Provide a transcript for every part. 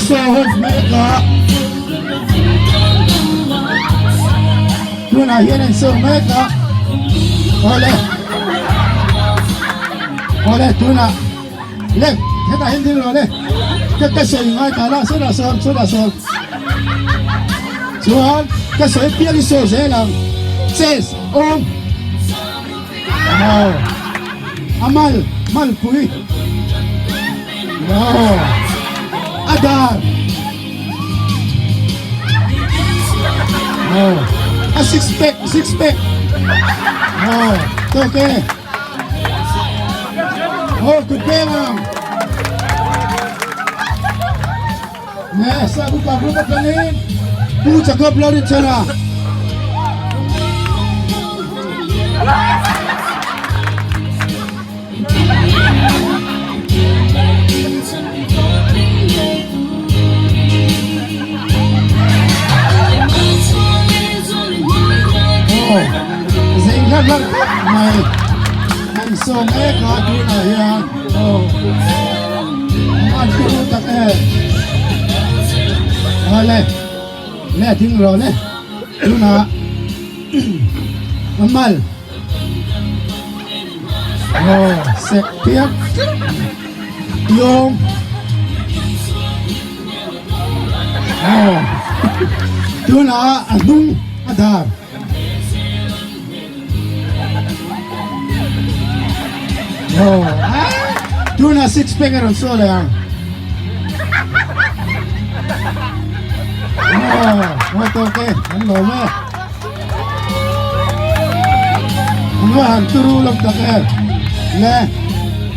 saw hawk mek a. Tunah hian an saw mek a. Awle. Awle tunah le hetah hian ding rawh le. Ka ka sawi ngai ta la sawtah sawn sawtah sawn. Chuan ka sawi piang i saw zel ang. Chest awm. Wow. Amal malpui. Wow. Adar. Wow. A six pack, six pack. Wow. Okay. Oh, good pera. Nge sa bu pa group atangin. Pu Jacob Lorichana. Oh, zei hlar hlar khawp mai. An sawm ek a tunah hian. Oh, an turu tak e. Awle, le ding rawh le. Tunah Amal. Oh, sek piak. Yong. Oh. Tunah a hnung a dar. Oh. Tunah six pack a rawn saw leh ang. Oh, oh tawk e, an lawm e. Nga han turu lam tak e. Le,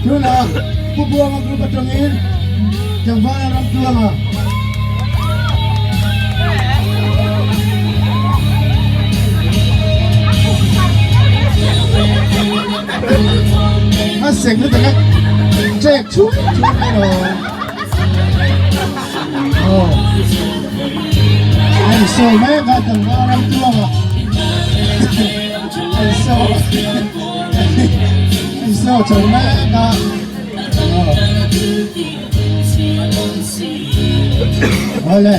tunah Pu Buanga group atangin Tlangvala ram tluanga. A sek na taka check chuk chuk mai lo. Oh. An sawi mai ka tlangval ram tluanga. An sawi an sawi chho mek a. Awle.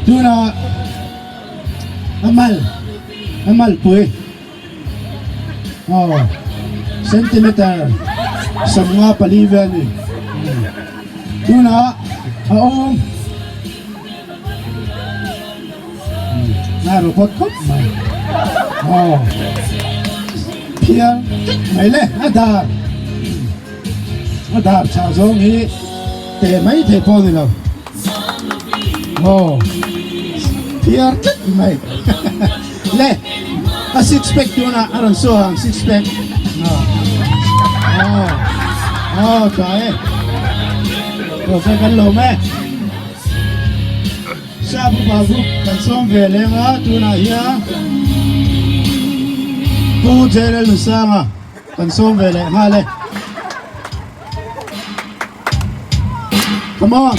Tuna amal amal pui. Oh. Centimeter 54 vel ni. Tuna a awm. Ngai robot khawp mai. Oh. Phiar mai le a dar. A dar chah zawng hi te mai thei pawh ni lo. Oh. Phiar tlat mai. Le a six pack tuna a rawn saw ang six pack. Oh. Oh. Oh, tha e. Profe kan lawm e. Sap upa group kan sawm ve leng a, tunah hian Pu Jairel Nusanga kan sawm ve leh nghal e. Come on!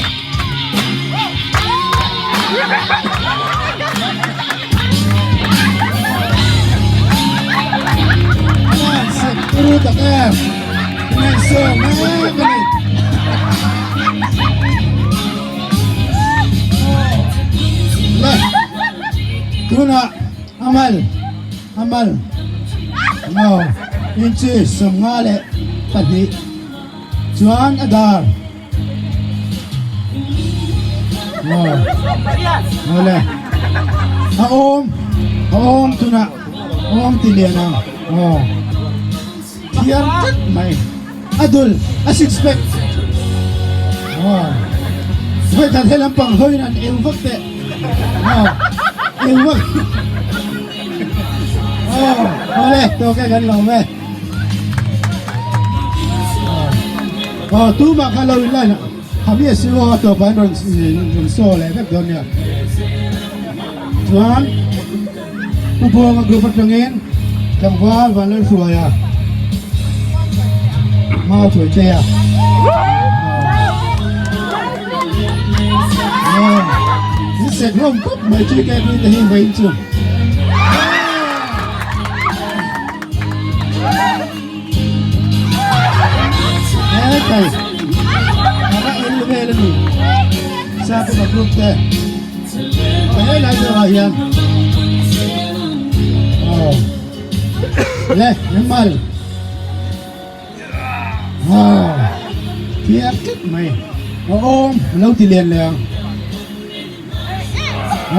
Turu tak em! Ngaihsawm em a ni. Le tunah amal amal no inchi 52 chuan a dar no le a awm a awm tunah awm ti lian ang aw Thiam tlat mai. A dul, a six pack. Wow. Voi khat he lampang hoin an eu vak teh. Wow. Eu vak. Oh, ole, to ke kan lo me. Oh, tu ma kha lo in lai na. Hami a siwo to pan ron ron so le vek don nia. Chuan Pu Buanga group atangin tlangval Vanlalhruaia Mau Thuaitea Ni sek hlawm khawp mai chu ke pui te hi vawiin chu. He kai a va el vel a ni. group te a helai deuhah hian aw le engmal aw thiam tlat mai a awm a lo ti lian leh ang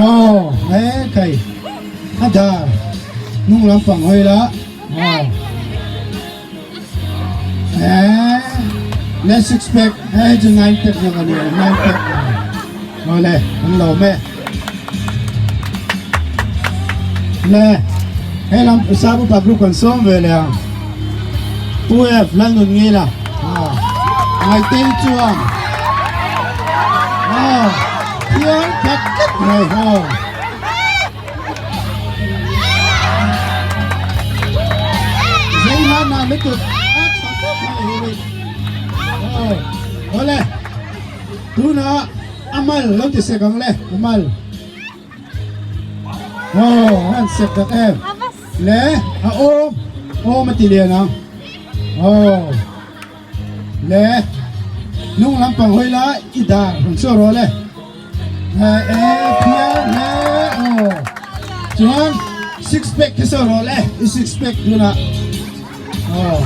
aw he kai a dar hnung lampang hawi la aw. Le six pack he chu nine pack zawk a ni a nine pack awle an lo me le he lam sabu pa group kan sawm ve le ang pu f lal nun nge la ngai tei chuan thian khat tlat mai ho Zeihlan ah lutuk a tha khawp mai hi ni. Aw, awle. Tunah amal lo ti sek ang le, amal. Aw, an sek tak em. Le, a awm, awm a ti lian ang. Aw. Le, nung lampang hawi la i dar rawn chaw rawh le. E, e, phiar le, aw. Chuan six pack khi saw rawh le, i six pack tunah. Aw.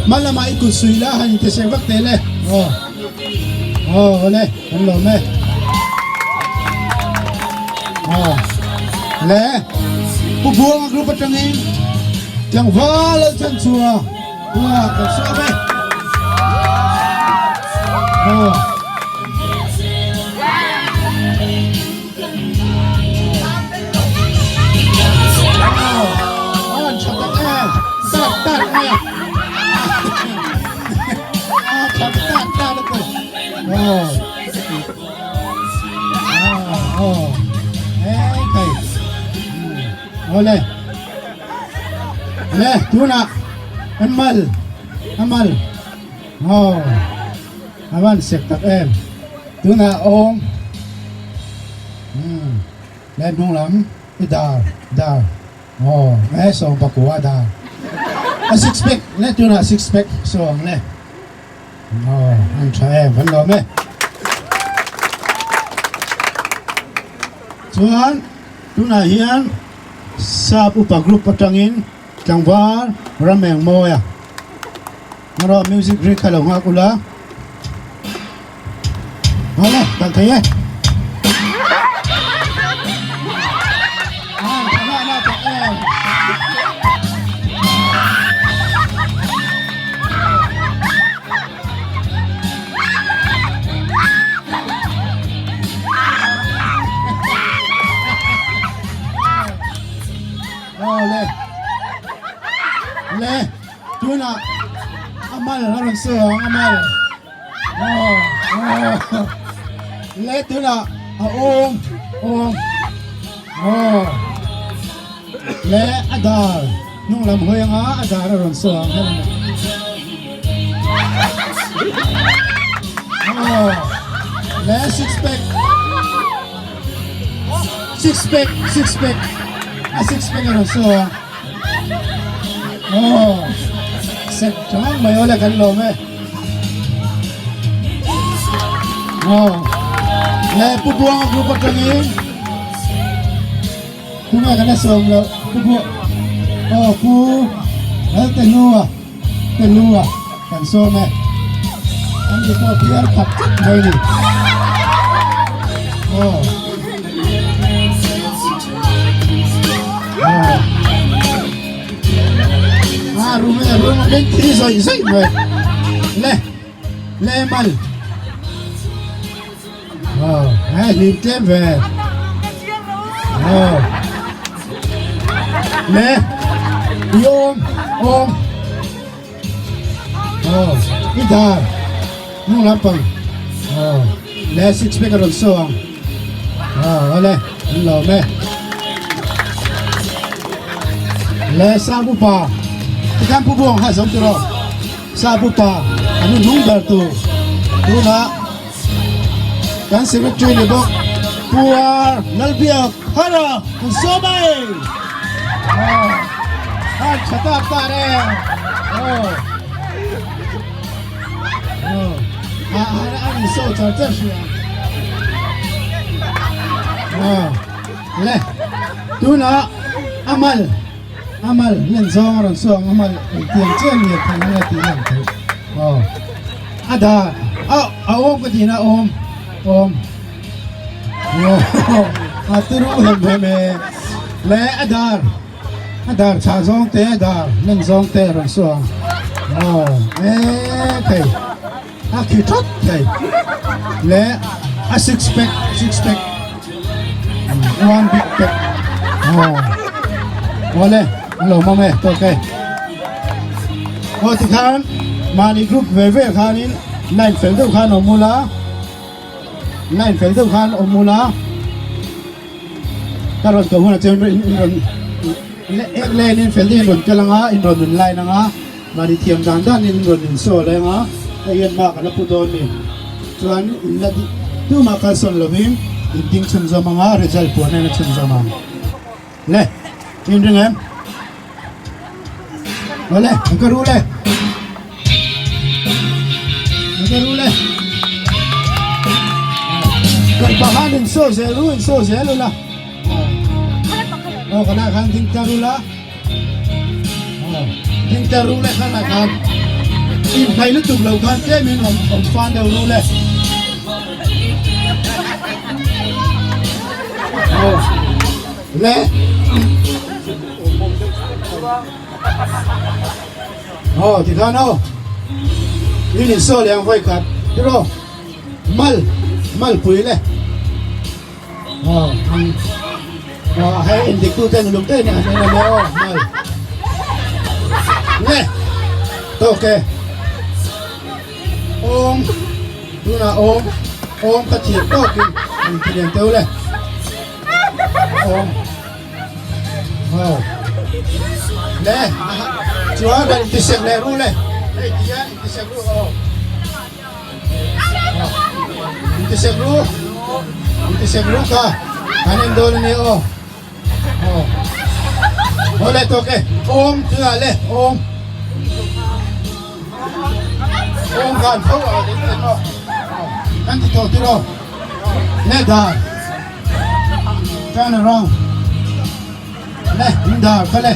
Hma lamah i kut sui la han inti sek vak teh le. Aw. Aw, awle, kan lawm e. Aw. Le, Pu Buanga group atangin tlangval a chan chua. Ua, kan sawm e. Aw. Aw, an tha tak e. Tak tak mai a. A tha tak tak lutuk. Aw. Aw, aw. Hey, kai. Awle. Le tunah an mal a mal aw a van sek tak em tunah awm umm le hnung lam i dar dar aw e sawm pakua dar a six pack le tunah six pack sawm le aw an tha em kan lawm e chuan tunah hian. Sap upa group atangin tlangval Rameng Mawia erawh music ri kha lo nghak ula. Awle, kal thei e. An tha na na tak em. Aw le le tunah a mal a rawn sawi ang a mal aw aw le tunah a awm awm aw le a dar hnung lam hawi anga a dar a rawn sawi ang helmet aw le six pack Six pack, six pack, a six pack a rawn saw a. Aw, sek tang mai awle kan lawm e. Aw, le Pu Buanga group atangin tunge kan la sawm loh Pu Bu aw Pu Laltehlua Tehlua kan sawm e. An ni pawh bial khat tlat mai a ni. Aw. Aw. A rum e rum a beng thi zawih zawih mai. Le le mal. Aw, he hlim tlem ve. Aw. Le i awm awm. Aw, i dar hnung lampang aw le six pack a rawn saw ang aw awle an lawm e le sap upa tikhan pu buang kha zo tur aw sap upa an hun hnung ber tur tunah kan secretary ni bawk Pu R Lalbiak Hara kan sawm a e aw han tha tak tak e aw aw a a an in saw char char hria. Aw le tunah amal amal len zawng a rawn suak ang amal engtiang chiah nge thei nge tih lang theih aw a dah a a awm ka tihna awm awm aw a turu hem hem e le a dar A dar chhah zawng te, a dar len zawng te a rawn suah ang. Aw, e thei. A khi thawt thei. Le a six pack, six pack. One big pack. Aw. Awle, a lo mawm e, tawk e. Aw tikhan, mahni group ve ve khanin line fel deuh khan awm ula. Line fel deuh khan awm ula. Ka rawn ko hunah chuan in rawn ek len in fel deuhin rawn kal anga in rawn nun line anga mahni thiam dan dan in rawn insaw leh anga hei hian mark a la pu dawn ni chuan in la tumah kalsawn lovin in ding chhunzawm anga result puan hian a chhunzawm ang le in ring em awle an ka ru le an ka ru le kan pahan in saw zel ru in saw zel ula aw kana khan ding ta ru la aw ding ta ru le kana khan in phai lutuk lo khan tlem in awm awm fan deuh ru le aw Le. Aw tikhan aw. In in saw leh ang vawi khat. Tiraw. Mal mal pui le. Aw ang aw hei in dik tu ten uluk te ni an en ania aw mal. Le. Tawk e. Awm tunah awm awm ka thiam tawkin in ti lian teuh le. Awm. Aw. Le. Chuan kan intisek leh ru le. Hei ti hian intisek ru aw. Intisek ru. Intisek ru kha. Kan en dawn ania aw. Aw. Aw le tawk e. Awm tunah le awm. Awm khan tho a kan ti tawh tiraw. Le dar turn around le in dar kha le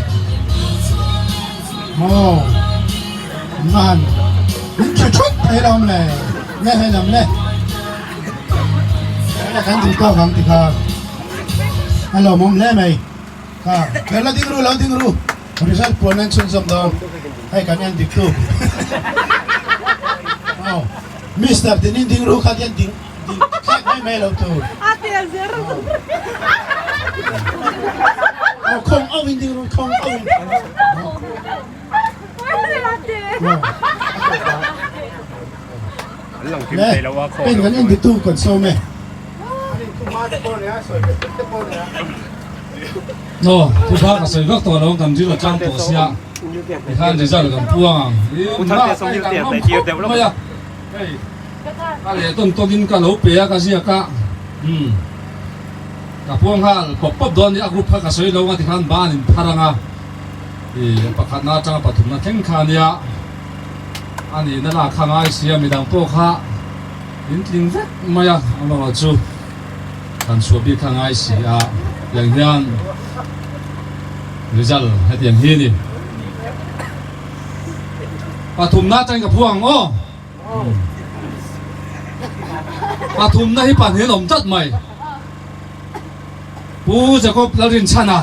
oh man in khi thut thei lo le le hei lam le le kan duh tawk ang ti kha a lawmawm hle mai kha kher la ding ru lo ding ru result puan an chhunzawm dawn hei kan en dik tu oh Mister tinin ding ru kha hian ding ding thlek mai mai lo tur. A tel zer. Oh khong au in ding ru khong au in. Le pen kan en ditu kan som e. No, thu ba ka soi vak tawh lo kan ril a tlang tawh sia. Tikhan result kan puang ang. Mai a. Hei ka leh tawn tawn in ka lo pe a ka ziak a. Umm ka puang nghal pawp pawp dawn a ni a group kha ka sawi lo ang a tikhan ban in phar ang a. Ih pakhatna atanga pathumna thleng kha ania. A nihna lak kha ngai sia midang pawh kha in tling vek mai a amaherawh chu kan chhuah bik kha ngai si a tiang hian result hetiang hi a ni. Pathumna atangin ka phuang ang aw. Pathumna hi pahnih an awm tlat mai. Pu Jacob Lalrinchhana.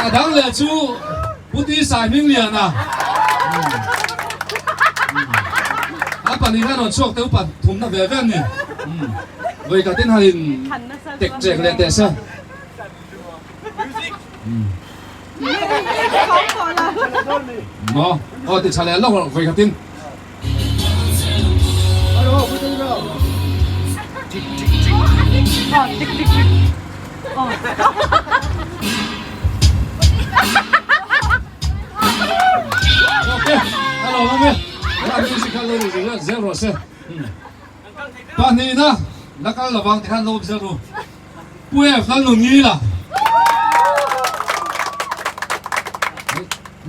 A dang leh chu Pu Ti Sai Hmingliana. A pahnih khan rawn chhuak teuh pathumna ve ve an ni. Vawi khatin han in tek chek leh teh se. Maw? Aw ti tha leh lawk rawh vawi khatin. Pahnihna la kal lovang tikhan lo awm zel ru. Pu F lal nun ngil a.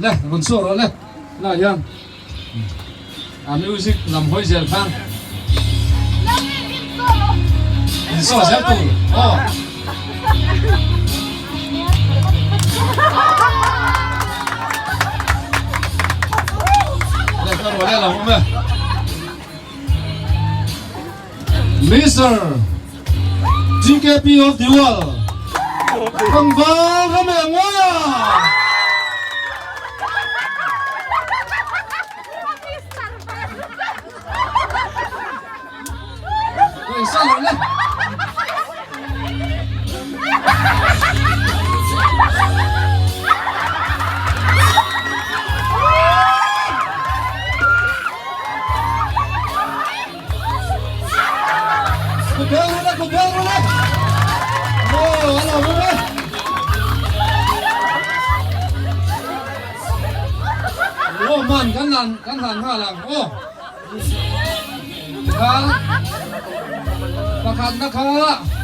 Le rawn chhuak rawh le la hian. A music lam hawi zel khan in saw zel tur aw. Mister GKP of the world Tlangval Ramengawia. Man kan lan kan hlan nghal ang aw kha pakhat na kha.